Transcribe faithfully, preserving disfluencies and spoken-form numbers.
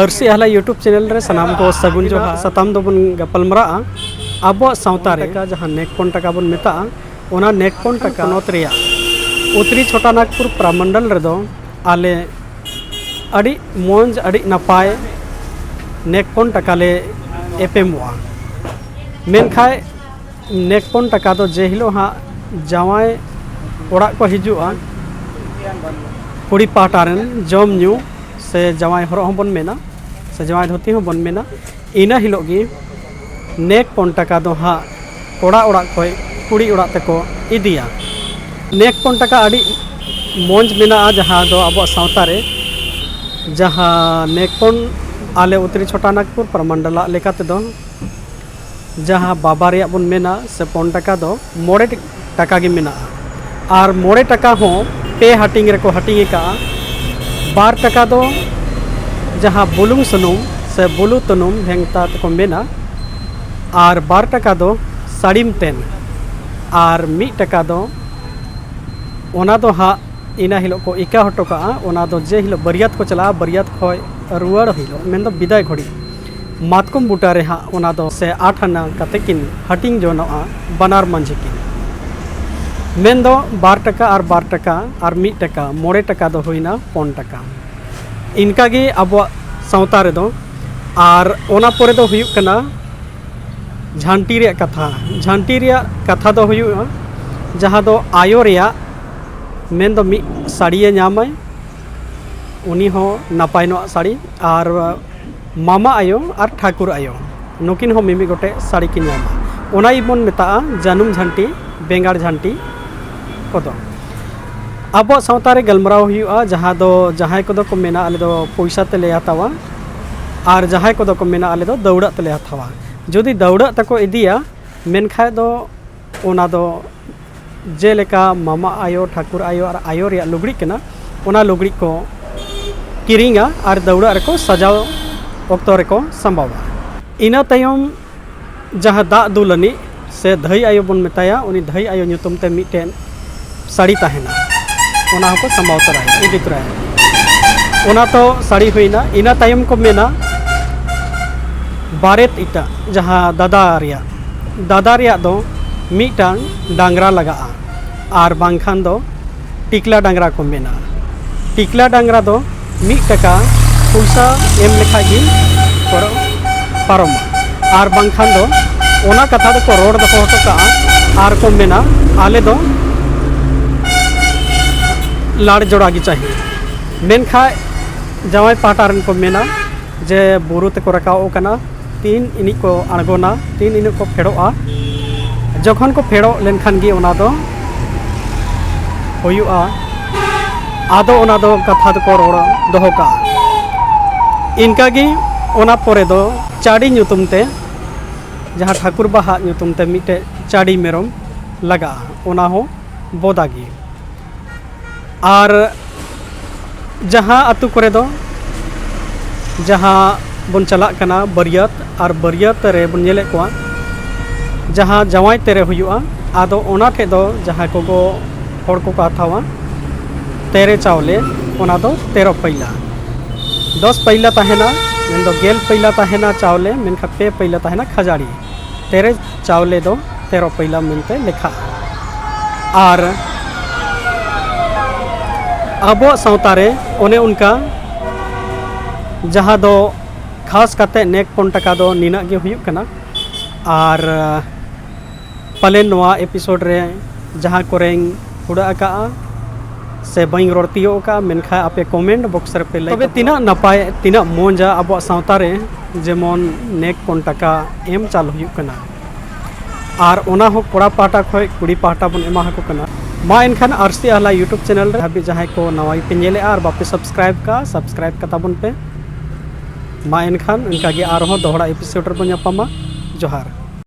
ᱟᱹᱨᱥᱤ ᱟᱦᱞᱟ YouTube channel ᱨᱮ ᱥᱟᱱᱟᱢ ᱠᱚ ᱥᱟᱹᱜᱩᱱ ᱡᱚᱦᱟᱨ᱾ ᱥᱟᱛᱟᱢ ᱫᱚᱵᱚᱱ ᱜᱟᱯᱟᱞᱢᱟᱨᱟᱜᱼᱟ ᱟᱵᱚᱣᱟᱜ ᱥᱟᱶᱛᱟ ᱨᱮ ᱴᱟᱠᱟ, ᱡᱟᱦᱟᱸ ᱱᱮᱠᱯᱚᱱ ᱴᱟᱠᱟ ᱵᱚᱱ ᱢᱮᱛᱟᱜᱼᱟ, ᱚᱱᱟ ᱱᱮᱠᱯᱚᱱ ᱴᱟᱠᱟ ᱯᱚᱱᱚᱛ ᱨᱮᱭᱟᱜ ᱩᱛᱨᱤ ᱪᱷᱳᱴᱟ ᱱᱟᱜᱽᱯᱩᱨ ᱯᱨᱟᱢᱚᱱᱰᱚᱞ ᱨᱮᱫᱚ ᱟᱞᱮ ᱟᱹᱰᱤ ᱢᱚᱡᱽ, ᱟᱹᱰᱤ ᱱᱟᱯᱟᱭ ᱱᱮᱠᱯᱚᱱ ᱴᱟᱠᱟ ᱞᱮ ᱮᱯᱮᱢᱚᱜᱼᱟ᱾ ᱢᱮᱱᱠᱷᱟᱡ ᱱᱮᱠᱯᱚᱱ ᱴᱟᱠᱟ ᱫᱚ ᱡᱮ ᱦᱤᱞᱳᱜ ᱦᱟᱸᱜ ᱡᱟᱶᱟᱭ ᱚᱲᱟᱜ ᱠᱚ ᱦᱤᱡᱩᱜᱼᱟ, ᱠᱩᱲᱤ ᱯᱟᱦᱴᱟ ᱨᱮᱱ ᱡᱚᱢ ᱧᱩ ᱥᱮ ᱡᱟᱶᱟᱭ ᱦᱚᱨᱚᱜ ᱦᱚᱸᱵᱚᱱ ᱢᱮᱱᱟ ᱥᱮ ᱡᱟᱶᱟᱭ ᱫᱷᱩᱛᱤ ᱦᱚᱸᱵᱚᱱ ᱢᱮᱱᱟ, ᱤᱱᱟᱹ ᱦᱤᱞᱳᱜ ᱜᱮ ᱱᱮᱠᱯᱚᱱ ᱴᱟᱠᱟ ᱫᱚ ᱦᱟᱸᱜ ᱠᱚᱲᱟ ᱚᱲᱟᱜ ᱠᱷᱚᱡ ᱠᱩᱲᱤ ᱚᱲᱟᱜ ᱛᱮᱠᱚ ᱤᱫᱤᱭᱟ᱾ ᱱᱮᱠᱯᱚᱱ ᱴᱟᱠᱟ ᱟᱹᱰᱤ ᱢᱚᱡᱽ ᱢᱮᱱᱟᱜᱼᱟ, ᱡᱟᱦᱟᱸ ᱫᱚ ᱟᱵᱚᱣᱟᱜ ᱥᱟᱶᱛᱟ ᱨᱮ, ᱡᱟᱦᱟᱸ ᱱᱮᱠᱯᱚᱱ ᱟᱞᱮ ᱩᱛᱨᱤ ᱪᱷᱳᱴᱟ ᱱᱟᱜᱽᱯᱩᱨ ᱯᱨᱟᱢᱚᱱᱰᱚᱞᱟᱜ ᱞᱮᱠᱟ ᱛᱮᱫᱚ, ᱡᱟᱦᱟᱸ ᱵᱟᱵᱟ ᱨᱮᱭᱟᱜ ᱵᱚᱱ ᱢᱮᱱᱟ ᱥᱮ ᱯᱚᱱ ᱴᱟᱠᱟ ᱫᱚ ᱢᱚᱬᱮ ᱴᱟᱠᱟ ᱜᱮ ᱢᱮᱱᱟᱜᱼᱟ᱾ ᱟᱨ ᱢᱚᱬᱮ ᱴᱟᱠᱟ ᱦᱚᱸ ᱯᱮ ᱦᱟᱹᱴᱤᱧ ᱨᱮᱠᱚ ᱦᱟᱹᱴᱤᱧ ᱟᱠᱟᱫᱼᱟ᱾ ᱵᱟᱨ ᱴᱟᱠᱟ ᱫᱚ ᱡᱟᱦᱟᱸ ᱵᱩᱞᱩᱝ ᱥᱩᱱᱩᱢ ᱥᱮ ᱵᱩᱞᱩ ᱛᱩᱱᱩᱢ ᱵᱷᱮᱱᱛᱟ ᱛᱮᱠᱚ ᱢᱮᱱᱟ, ᱟᱨ ᱵᱟᱨ ᱴᱟᱠᱟ ᱫᱚ ᱥᱟᱹᱲᱤᱢ ᱛᱮᱱ, ᱟᱨ ᱢᱤᱫ ᱴᱟᱠᱟ ᱫᱚ ᱚᱱᱟ ᱫᱚ ᱦᱟᱸᱜ ᱤᱱᱟᱹ ᱦᱤᱞᱳᱜ ᱠᱚ ᱤᱠᱟ ᱦᱚᱴᱚ ᱠᱟᱜᱼᱟ᱾ ᱚᱱᱟ ᱫᱚ ᱡᱮ ᱦᱤᱞᱳᱜ ᱵᱟᱹᱨᱭᱟᱹᱛ ᱠᱚ ᱪᱟᱞᱟᱜᱼᱟ, ᱵᱟᱹᱨᱭᱟᱹᱛ ᱠᱷᱚᱡ ᱨᱩᱣᱟᱹᱲ ᱦᱤᱞᱳᱜ, ᱢᱮᱱᱫᱚ ᱵᱤᱫᱟᱭ ᱜᱷᱚᱲᱤ, ᱢᱟᱛᱠᱚᱢ ᱵᱩᱴᱟᱹ ᱨᱮ ᱦᱟᱸᱜ ᱚᱱᱟ ᱫᱚ ᱥᱮ ᱟᱴ ᱟᱱᱟ ᱠᱟᱛᱮ ᱠᱤᱱ ᱦᱟᱹᱴᱤᱧ ᱡᱚᱱᱚᱜᱼᱟ ᱵᱟᱱᱟᱨ ᱢᱟᱹᱡᱷᱤ ᱠᱤᱱ᱾ ᱢᱮᱱᱫᱚ ᱵᱟᱨ ᱴᱟᱠᱟ ᱟᱨ ᱵᱟᱨ ᱴᱟᱠᱟ ᱟᱨ ᱢᱤᱫ ᱴᱟᱠᱟ, ᱢᱚᱬᱮ ᱴᱟᱠᱟ ᱫᱚ ᱦᱩᱭᱱᱟ ᱯᱚᱱ ᱴᱟᱠᱟ᱾ ᱤᱱᱠᱟᱜᱮ ᱟᱵᱚᱣᱟᱜ ᱥᱟᱶᱛᱟ ᱨᱮᱫᱚ᱾ ᱟᱨ ᱚᱱᱟ ᱯᱚᱨᱮ ᱫᱚ ᱦᱩᱭᱩᱜ ᱠᱟᱱᱟ ᱡᱷᱟᱱᱴᱤ ᱨᱮᱭᱟᱜ ᱠᱟᱛᱷᱟ᱾ ᱡᱷᱟᱱᱴᱤ ᱨᱮᱭᱟᱜ ᱠᱟᱛᱷᱟ ᱫᱚ ᱦᱩᱭᱩᱜᱼᱟ, ᱡᱟᱦᱟᱸ ᱫᱚ ᱟᱭᱳ ᱨᱮᱭᱟᱜ, ᱢᱮᱱᱫᱚ ᱢᱤᱫ ᱥᱟᱹᱲᱤᱭᱮ ᱧᱟᱢᱟᱭ, ᱩᱱᱤ ᱦᱚᱸ ᱱᱟᱯᱟᱭ ᱧᱚᱜ ᱥᱟᱹᱲᱤ, ᱟᱨ ᱢᱟᱢᱟ ᱟᱭᱳ ᱟᱨ ᱴᱷᱟᱹᱠᱩᱨ ᱟᱭᱳ, ᱱᱩᱠᱤᱱ ᱦᱚᱸ ᱢᱤᱢᱤᱫ ᱜᱚᱴᱮᱡ ᱥᱟᱹᱲᱤ ᱠᱤᱱ ᱧᱟᱢᱟ᱾ ᱚᱱᱟ ᱜᱮᱵᱚᱱ ᱢᱮᱛᱟᱜᱼᱟ ᱡᱟᱹᱱᱩᱢ ᱡᱷᱟᱱᱴᱤ, ᱵᱮᱸᱜᱟᱲ ᱡᱷᱟᱱᱴᱤ ᱠᱚᱫᱚ᱾ ᱟᱵᱚᱣᱟᱜ ᱥᱟᱶᱛᱟ ᱨᱮ ᱜᱟᱞᱢᱟᱨᱟᱣ ᱦᱩᱭᱩᱜᱼᱟ, ᱡᱟᱦᱟᱸ ᱫᱚ ᱡᱟᱦᱟᱸᱭ ᱠᱚᱫᱚ ᱠᱚ ᱢᱮᱱᱟ, "ᱟᱞᱮ ᱫᱚ ᱯᱚᱭᱥᱟ ᱛᱮᱞᱮ ᱦᱟᱛᱟᱣᱟ", ᱟᱨ ᱡᱟᱦᱟᱸᱭ ᱠᱚᱫᱚ ᱠᱚ ᱢᱮᱱᱟ, "ᱟᱞᱮ ᱫᱚ ᱫᱟᱹᱣᱲᱟᱹᱜ ᱛᱮᱞᱮ ᱦᱟᱛᱟᱣᱟ᱾" ᱡᱩᱫᱤ ᱫᱟᱹᱣᱲᱟᱹᱜ ᱛᱮᱠᱚ ᱤᱫᱤᱭᱟ, ᱢᱮᱱᱠᱷᱟᱡ ᱫᱚ ᱚᱱᱟ ᱫᱚ ᱡᱮᱞᱮᱠᱟ ᱢᱟᱢᱟ ᱟᱭᱳ, ᱴᱷᱟᱹᱠᱩᱨ ᱟᱭᱳ ᱟᱨ ᱟᱭᱳ ᱨᱮᱭᱟᱜ ᱞᱩᱜᱽᱲᱤᱡ ᱠᱟᱱᱟ, ᱚᱱᱟ ᱞᱩᱜᱽᱲᱤᱡ ᱠᱚ ᱠᱤᱨᱤᱧᱟ ᱟᱨ ᱫᱟᱹᱣᱲᱟᱹᱜ ᱨᱮᱠᱚ ᱥᱟᱡᱟᱣ ᱚᱠᱛᱚ ᱨᱮᱠᱚ ᱥᱟᱢᱵᱟᱣᱟ᱾ ᱤᱱᱟᱹ ᱛᱟᱭᱚᱢ ᱡᱟᱦᱟᱸ ᱫᱟᱜ ᱫᱩᱞ ᱟᱹᱱᱤᱡ ᱥᱮ ᱫᱷᱟᱹᱭ ᱟᱭᱳ ᱵᱚᱱ ᱢᱮᱛᱟᱭᱟ, ᱩᱱᱤ ᱫᱷᱟᱹᱭ ᱟᱭᱳ ᱧᱩᱛᱩᱢ ᱛᱮ ᱢᱤᱫᱴᱮᱱ ᱥᱟᱹᱲᱤ ᱛᱟᱦᱮᱱᱟ, ᱚᱱᱟ ᱦᱚᱸᱠᱚ ᱥᱟᱢᱵᱟᱣ ᱛᱚᱨᱟᱭᱟ, ᱤᱫᱤ ᱛᱚᱨᱟᱭᱟ᱾ ᱚᱱᱟ ᱛᱚ ᱥᱟᱹᱲᱤ ᱦᱩᱭᱱᱟ᱾ ᱤᱱᱟᱹ ᱛᱟᱭᱚᱢ ᱠᱚ ᱢᱮᱱᱟ ᱵᱟᱨᱮᱛ ᱤᱛᱟᱹ, ᱡᱟᱦᱟᱸ ᱫᱟᱫᱟ ᱨᱮᱭᱟᱜ, ᱫᱟᱫᱟ ᱨᱮᱭᱟᱜ ᱫᱚ ᱢᱤᱫᱴᱟᱝ ᱰᱟᱝᱨᱟ ᱞᱟᱜᱟᱜᱼᱟ, ᱟᱨ ᱵᱟᱝᱠᱷᱟᱱ ᱫᱚ ᱴᱤᱠᱞᱟ ᱰᱟᱝᱨᱟ ᱠᱚ ᱢᱮᱱᱟ᱾ ᱴᱤᱠᱞᱟ ᱰᱟᱝᱨᱟ ᱫᱚ ᱢᱤᱫ ᱴᱟᱠᱟ ᱯᱚᱭᱥᱟ ᱮᱢ ᱞᱮᱠᱷᱟᱡ ᱜᱮ ᱯᱟᱨᱚᱢ, ᱯᱟᱨᱚᱢᱟ᱾ ᱟᱨ ᱵᱟᱝᱠᱷᱟᱱ ᱫᱚ ᱚᱱᱟ ᱠᱟᱛᱷᱟ ᱫᱚᱠᱚ ᱨᱚᱲ ᱫᱚᱦᱚ ᱦᱚᱴᱚ ᱠᱟᱜᱼᱟ ᱟᱨ ᱠᱚ ᱢᱮᱱᱟ, "ᱟᱞᱮ ᱫᱚ ᱞᱟᱲ ᱡᱚᱲᱟ ᱜᱮ ᱪᱟᱹᱦᱤ᱾" ᱢᱮᱱᱠᱷᱟᱡ ᱡᱟᱶᱟᱭ ᱯᱟᱦᱴᱟ ᱨᱮᱱ ᱠᱚ ᱢᱮᱱᱟ ᱡᱮ ᱵᱩᱨᱩ ᱛᱮᱠᱚ ᱨᱟᱠᱟᱵᱚᱜ ᱠᱟᱱᱟ, ᱛᱤᱱ ᱤᱱᱤᱡ ᱠᱚ ᱟᱬᱜᱚᱱᱟ, ᱛᱤᱱ ᱤᱱᱤᱡ ᱠᱚ ᱯᱷᱮᱰᱚᱜᱼᱟ᱾ ᱡᱚᱠᱷᱚᱱ ᱠᱚ ᱯᱷᱮᱰᱚᱜ ᱞᱮᱱᱠᱷᱟᱱ ᱜᱮ ᱚᱱᱟ ᱫᱚ ᱦᱩᱭᱩᱜᱼᱟ᱾ ᱟᱫᱚ ᱚᱱᱟ ᱫᱚ ᱠᱟᱛᱷᱟ ᱫᱚᱠᱚ ᱨᱚᱲ ᱫᱚᱦᱚ ᱠᱟᱜᱼᱟ᱾ ᱤᱱᱠᱟᱜᱮ ᱚᱱᱟ ᱯᱚᱨᱮ ᱫᱚ ᱪᱟᱹᱰᱤ ᱧᱩᱛᱩᱢ ᱛᱮ, ᱡᱟᱦᱟᱸ ᱴᱷᱟᱹᱠᱩᱨ ᱵᱟᱦᱟᱜ ᱧᱩᱛᱩᱢ ᱛᱮ ᱢᱤᱫᱴᱮᱡ ᱪᱟᱹᱰᱤ ᱢᱮᱨᱚᱢ ᱞᱟᱜᱟᱜᱼᱟ, ᱚᱱᱟ ᱦᱚᱸ ᱵᱚᱫᱟ ᱜᱮ᱾ ᱟᱨ ᱡᱟᱦᱟᱸ ᱟᱹᱛᱩ ᱠᱚᱨᱮ ᱫᱚ, ᱡᱟᱦᱟᱸ ᱵᱚᱱ ᱪᱟᱞᱟᱜ ᱠᱟᱱᱟ ᱵᱟᱹᱨᱭᱟᱹᱛ, ᱟᱨ ᱵᱟᱹᱨᱭᱟᱹᱛ ᱨᱮ ᱵᱚᱱ ᱧᱮᱞᱮᱫ ᱠᱚᱣᱟ ᱡᱟᱦᱟᱸ ᱡᱟᱶᱟᱭ ᱛᱮᱨᱮ ᱦᱩᱭᱩᱜᱼᱟ, ᱟᱫᱚ ᱚᱱᱟ ᱴᱷᱮᱡ ᱫᱚ ᱡᱟᱦᱟᱸᱭ ᱠᱚᱠᱚ, ᱦᱚᱲ ᱠᱚᱠᱚ ᱦᱟᱛᱟᱣᱟ ᱛᱮᱨᱮ ᱪᱟᱣᱞᱮ, ᱚᱱᱟ ᱫᱚ ᱛᱮᱨᱚ ᱯᱟᱹᱭᱞᱟ᱾ ᱫᱚᱥ ᱯᱟᱹᱭᱞᱟ ᱛᱟᱦᱮᱱᱟ, ᱢᱮᱱᱫᱚ ᱜᱮᱞ ᱯᱟᱹᱭᱞᱟ ᱛᱟᱦᱮᱱᱟ ᱪᱟᱣᱞᱮ, ᱢᱮᱱᱠᱷᱟᱱ ᱯᱮ ᱯᱟᱹᱭᱞᱟ ᱛᱟᱦᱮᱱᱟ ᱠᱷᱟᱡᱟᱲᱤ᱾ ᱛᱮᱨᱮ ᱪᱟᱣᱞᱮ ᱫᱚ ᱛᱮᱨᱚ ᱯᱟᱹᱭᱞᱟ ᱢᱮᱱᱛᱮ ᱞᱮᱠᱷᱟᱜᱼᱟ᱾ ᱟᱨ ᱟᱵᱚᱣᱟᱜ ᱥᱟᱶᱛᱟ ᱨᱮ ᱚᱱᱮ ᱚᱱᱠᱟ, ᱡᱟᱦᱟᱸ ᱫᱚ ᱠᱷᱟᱥ ᱠᱟᱛᱮ ᱱᱮᱠ ᱯᱚᱱ ᱴᱟᱠᱟ ᱫᱚ ᱱᱤᱱᱟᱹᱜ ᱜᱮ ᱦᱩᱭᱩᱜ ᱠᱟᱱᱟ᱾ ᱟᱨ ᱯᱟᱞᱮᱱ ᱱᱚᱣᱟ ᱮᱯᱤᱥᱳᱰ ᱨᱮ ᱡᱟᱦᱟᱸ ᱠᱚᱨᱮᱧ ᱦᱩᱲᱟᱹᱜ ᱟᱠᱟᱜᱼᱟ ᱥᱮ ᱵᱟᱹᱧ ᱨᱚᱲ ᱛᱤᱭᱳᱜ ᱟᱠᱟᱜᱼᱟ, ᱢᱮᱱᱠᱷᱟᱱ ᱟᱯᱮ ᱠᱚᱢᱮᱱᱴ ᱵᱚᱠᱥ ᱨᱮᱯᱮ ᱞᱟᱹᱭ ᱛᱚᱵᱮ ᱛᱟᱵᱚᱱᱟ᱾ ᱛᱤᱱᱟᱹᱜ ᱱᱟᱯᱟᱭ, ᱛᱤᱱᱟᱹᱜ ᱢᱚᱡᱟ ᱟᱵᱚᱣᱟᱜ ᱥᱟᱶᱛᱟ ᱨᱮ ᱡᱮᱢᱚᱱ ᱱᱮᱠ ᱯᱚᱱ ᱴᱟᱠᱟ ᱮᱢ ᱪᱟᱞ ᱦᱩᱭᱩᱜ ᱠᱟᱱᱟ, ᱟᱨ ᱚᱱᱟ ᱦᱚᱸ ᱠᱚᱲᱟ ᱯᱟᱦᱴᱟ ᱠᱷᱚᱱ ᱠᱩᱲᱤ ᱯᱟᱦᱴᱟ ᱵᱚᱱ ᱮᱢᱟ ᱟᱠᱚ ᱠᱟᱱᱟ᱾ ᱢᱟ ᱮᱱᱠᱷᱟᱱ ᱟᱨᱥᱤ ᱟᱦᱞᱟ YouTube ᱪᱮᱱᱮᱞ ᱨᱮ ᱦᱟᱹᱵᱤᱡ ᱡᱟᱦᱟᱸᱭ ᱠᱚ ᱱᱟᱣᱟ ᱜᱮᱯᱮ ᱧᱮᱞᱮᱜᱼᱟ ᱟᱨ ᱵᱟᱯᱮ ᱥᱟᱵᱥᱠᱨᱟᱭᱤᱵ ᱠᱟᱜᱼᱟ, ᱥᱟᱵᱥᱠᱨᱟᱭᱤᱵ ᱠᱟᱛᱟ ᱵᱚᱱ ᱯᱮ᱾ ᱢᱟ ᱮᱱᱠᱷᱟᱱ ᱚᱱᱠᱟᱜᱮ ᱟᱨᱦᱚᱸ ᱫᱚᱦᱲᱟ ᱮᱯᱤᱥᱳᱰ ᱨᱮᱵᱚᱱ ᱧᱟᱯᱟᱢᱟ᱾ ᱡᱚᱦᱟᱨ᱾